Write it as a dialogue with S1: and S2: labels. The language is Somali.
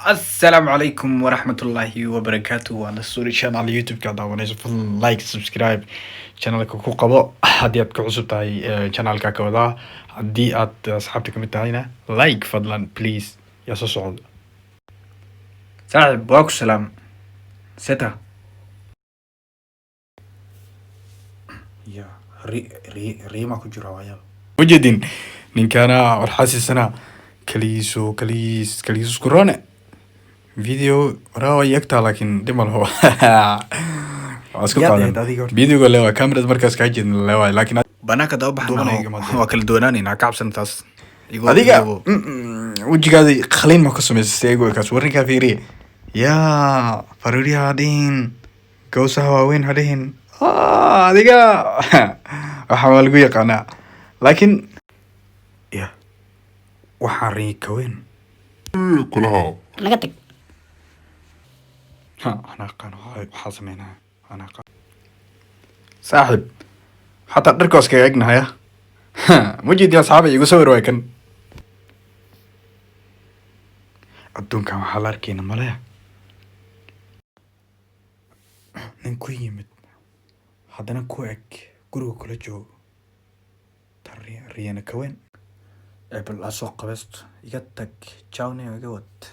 S1: Asalaamu calaykum waraxmatullaahi wabarakaatu. Waa Nasuuri channel YouTube-ka daawanayso. Fadlan like, subscribe channelka ku qabo haddii aad ku cusub tahay channelka ka wadaa. Haddii aad asxaabta kamid tahayna, like fadlan, please. Yaa soo socda? Saaxib, waa ku salaam seta. Ya ri ri riima ku jira waayaba ujeedin ninkana warxaasisana kaligiisu kaligiis kaligiis isku roone video waraa way egtaa, laakiin dhib ma laho, waa isku
S2: Yaad
S1: qaadan
S2: ahayd adiga horta.
S1: Videoga lewa camerad markaas kaa jeedin lewa, laakiin banaanka daba
S2: Duubanaya
S1: baxna
S2: igama
S1: waa kala duwanaanayna, ka cabsan taas.
S2: Adiga
S1: Wejigaada khaliin ma ku samaysatay igu ekaas. Warninkaa fiiriye, yaa faruuryaha ha dhihin, gowsaha waaweyn ha dhihin. Ah, adiga waxaa waa lagu yaqaanaa, laakiin ya waxaan ringi ka weyn.
S3: Kulaha.
S4: Naga tag.
S1: Ha, anaa aqaan waxaa sameynaya, anaa aqaan saaxib. Xataa dharkoos kaga egnahaya mujidi. Asxaaba, igu sawir waay kan. Adduunkan waxaa la arkayna malaya nin ku yimid, haddana ku eg guriga kula joogo. Tan riyana ka weyn. Ebel asoo qabaysto, iga tag jawne, iga wad.